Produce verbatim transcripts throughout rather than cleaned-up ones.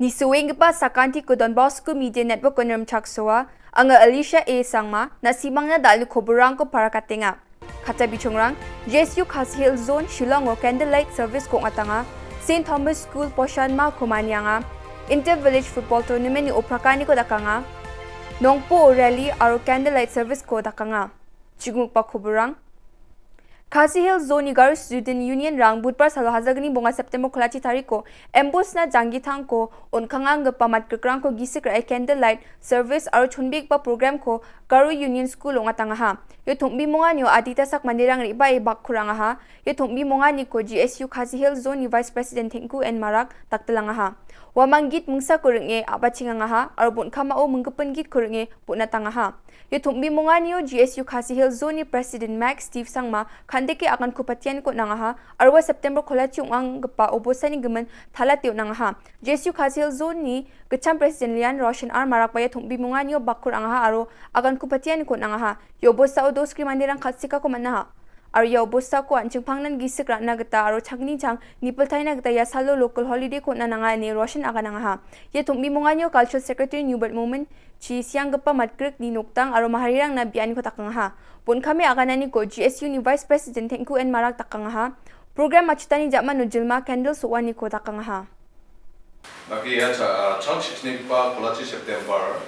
Nisuenggipa sakantiko Don Bosco Media Network-o rimchaksoa, anga Alicia A Sangma, na·simangna da·alni koborrangko parakatenga. Katta bichongrang, G S U Khasi Hills Zone Shillongo candlelight service-ko ong·atanga, Saint Thomas School Poshan Ma-ko manianga, Inter Village Football Tournament-ni oprakaniko dakanga, Nongpo Rally aro candlelight service-ko dakanga. Chigimikgipa koborrang. Khasi Hills Zone-ni Garo Student Union-rang Budbar salo hajalgni bonga September kolachi tariko Embosna Janggitangko on·kanganggipa matgrikrangko gisik ra·e candlelight service aro chonbegipa program-ko Garo Union School ong·atangaha. Ia tongbimonganio adita sak manderang re·bae bakkurangaha. Ia tongbimonganiko G S U Khasi Hills Zone-ni Vice President Tengku N Marak daktilangaha. Uamang git mingsako ring·e a·bachengangaha aro bon·kamao minggipin gitko ring·e bon·atangaha. Ia tongbimonganio G S U Khasi Hills Zone-ni President Max Steve Sangma kandike aganko patianiko on·angaha aro ua September kolachi ong·anggipa obostani gimin talate on·angaha. G S U Khasi Hills Zone-ni gitcham President Lian Roshan R Marakba ia tongbimonganio bakkurangaha aro aganko patianiko on·angaha. Ia obostao dos gri manderang katsikako man·aha. Aro ia obostako an·ching pangnan gisik ra·na gita aro changni chang nipiltaina gita ia salo local holiday-ko on·a nanga ine Roshan aganangaha. Ia tongbimonganio Cultural Secretary Newbert Momin, chi sianggipa matgrikni noktang aro maharirangna bianiko dakangaha. Bon·kame agananiko G S U-ni Vice President Tengku N Marak dakangaha. Program matchutani ja·mano jilma candle so·aniko dakangaha. Dake ia cha-, ah, chang sixnigipa kolachi September,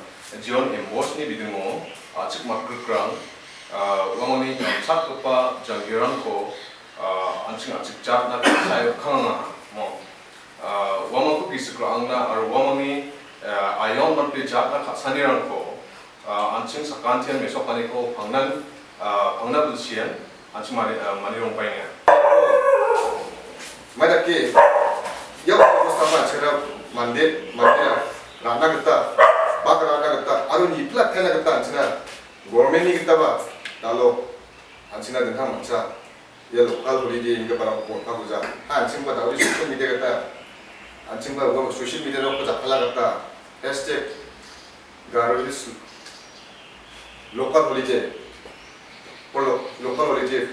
John M Bosni bidingo, ah, a·chik matgrikrang, ah, uamangni namchakgipa janggirangko, ah, an·ching a·chik jatna ka·sae rikanganga, mo. Ah, uamangko gisik ra·angna aro uamangni, ah, ayon manpe jatna ka·sanirangko, ah, an·ching sakantian mesokaniko pangnan, ah, pangna bilsian an·ching mani-, ah, manirongbaenga. Mai dake, ia obostaba an·chingna mande, mande ra·na gita, bak ra·na gita, aro nipilataina gita an·chingna government-ni gitaba dalo an·chingna dingtang mancha. Ia local holiday ingiparangko on·pakuja. Ha, an·chingba da·ode social media gita, an·chingba uano social media-rangko jakkala gita, hashtag Garo Hills local holiday, or lo-, local holiday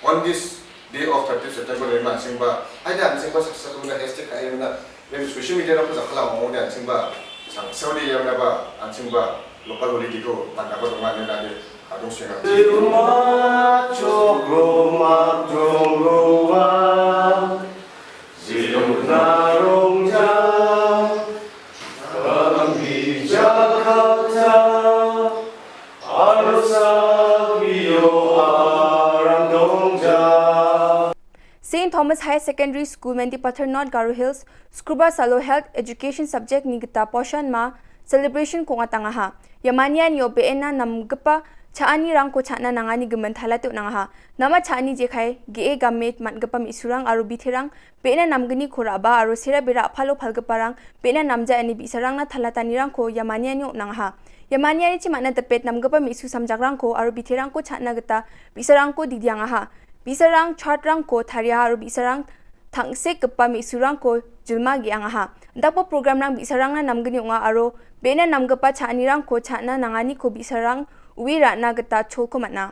on this day of thirtieth September ine an·chingba, aida an·chingba saksa saksa hashtag ka·e rona, ian social media-rangko jakkala ong·ode an·chingba, sangsade ianaba an·chingba local holiday-ko man·gipa donga ine ade kadong suenga. Roma chok roma tong roa, Zion-na rongja, kambija kata, aro sakbio aram dongja. Saint Thomas Higher Secondary School, Mendipathar North Garo Hills, Skrubar salo Health Education subject-ni gita Poshan Ma celebration-ko ong·atangaha. Ia manianio be·ena namgipa cha·anirangko cha·na nangani gimin talate on·angaha. Nama cha·ani jekai ge·e game man·gipa me·surang aro biterang be·ena namgniko ra·ba aro sera bera a·palo palgiparang be·ena namja ine bi·sarangna talatanirangko ia manianio on·angaha. Ia manianichi man·a dipet namgipa me·su samjakrangko aro biterangko cha·na gita bi·sarangko didiangaha. Bi·sarang chart-rangko tariaha aro bi·sarang tangsekgipa me·surangko jilma ge·angaha. Indakgipa program-rang bi·sarangna namgni ong·a aro be·ena namgipa cha·anirangko cha·na nanganiko bi·sarang ue ra·na gita cholko man·a.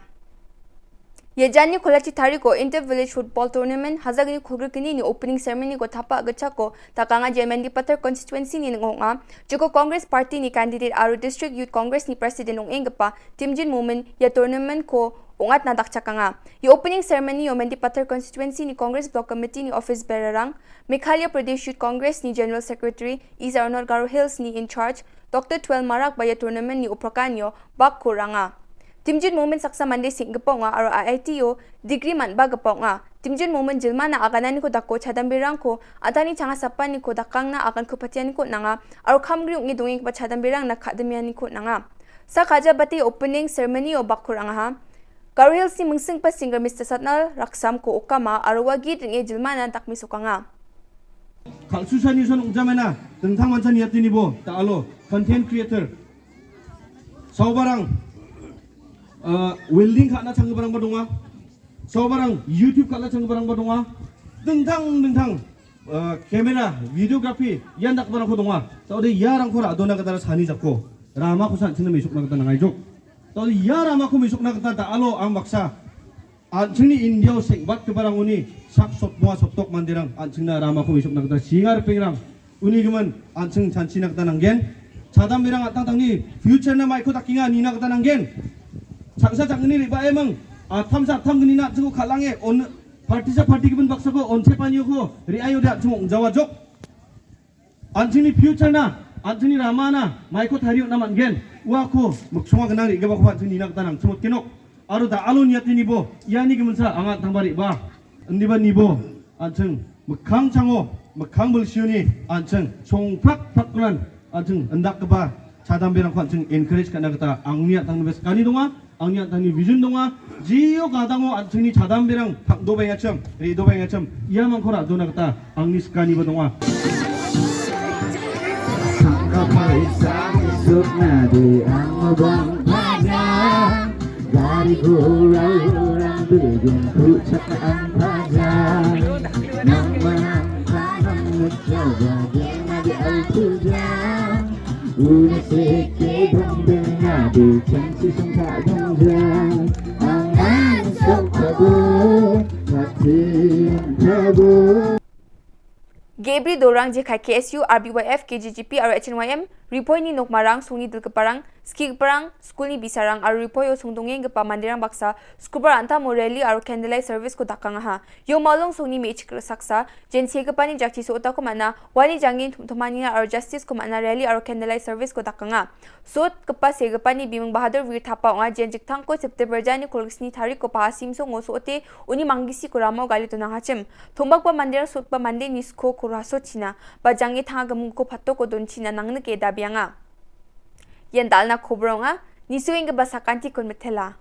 Ia janni kolachi tariko Inter Village Football Tournament hajalgni kolgrikgnini opening ceremony-ko tapa gitchako dakanga, jean Mendipathar constituency-ni ning·o ong·a. Jeko Congress Party-ni candidate aro District Youth Congress-ni president ong·enggipa Timjin Momin ia tournament-ko ong·atna dakchakanga. Ia opening ceremony-o Mendipathar constituency-ni Congress Block Committee-ni office bearer-rang, Meghalaya Pradesh Youth Congress-ni General Secretary East Arnot Garo Hills-ni in charge Doctor Twel Marak ba ia tournament-ni oprakanio bakko ranga. Timjin Momin saksa mande seng·gipa ong·a aro I I T-o degree man·bagipa ong·a. Timjin Momin jilmana agananiko dako chadamberangko an·tangni changa sapaniko dakangna aganko patianiko on·anga aro kamgri ong·e dongenggipa chadamberangna ka·dimianiko on·anga. Sak ajabate opening ceremony-o bakko rangaha. Garo Hills-ni mingsinggipa singer Mister Satnal Raksamko okama aro ua git ring·e jilmana dakmesokanga. Kal·susa news-an ong·jamena, dingtang mancha niatenibo, da·alo, content creator. Saobarang, ah, welding ka·na changgiparangba donga. Saobarang, YouTube ka·na changgiparangba donga. Dingtang, dingtang, ah, camera, videography, ian dakgiparangko donga. Saode iarangko ra·dona gita sani jako. Ramakosa an·chingna mesokna gita nangaijok. Saode ia ramako mesokna gita da·alo ang baksa an·chingni India-o seng·batgiparangoni sak sotmoa sotdok manderang an·chingna ramako mesokna gita singa ripengrang. Uni gimin an·ching chanchina gita nanggen. Chadamberang an·tangtangni future-na maiko dakenga nina gita nanggen. Changsa changgni re·baeming, attamsa attam gnina an·chingko kal·ange on-, partisa parti gipin baksako onchepanioko re·aiode an·ching ong·jawajok. An·chingni future-na, an·chingni ramana maiko tarie on·na man·gen. Uako miksonga gnang re·gipakoba an·ching nina gita nangchimotgenok. Aro da·alo niatenibo iani giminsa anga an·tangba re·baa. Indiba nibo an·ching mikkangchango, mikkang bilsioni an·ching songprak prakran an·ching indakgipa chadamberangko an·ching encourage ka·na gita angni an·tangniba sikani donga, angni an·tangni vision donga. Jio gadango an·chingni chadamberang tangdobaengachim, re·dobaengachim, iamangko ra·dona gita angni sikaniba donga. Tangka paisa sukna de amo bang paja. Gari gora orang begin pucak ang paja. Nang manang kanang mencoba dia madi al puja. Una seke dong dong na de chansi song tak dong ja. Ang ang sok tabo pati tabo. Ge·bri dolrang jekai K S U, R B Y F, K G G P aro H N Y M, Ripoini nokmarang, songni dilgiparang, skigiparang, skulni bisarang aro Ripoio songdongenggipa manderang baksa Skubar an·tamo rally aro candlelight service-ko dakangaha. Io malong songni me·chik saksa, jen segipani jakchi so·otako man·a, uani jangin tom·tomanina aro justice-ko man·a rally aro candlelight service-ko dakanga. So·otgipa segipani biming Bahadur Vir Thapa ong·a, jen jiktangko September jani kolgrisni tarikko paha simsongo so·ote uni manggisiko ramao gali donangachim. Tombakba manderang so·otgipa mandeni sko koraso china, ba jange tanga gimingko patoko donchina nangnike dabianga. Ian dalna kobor ong·a, nisuenggipa sakantikon mitela.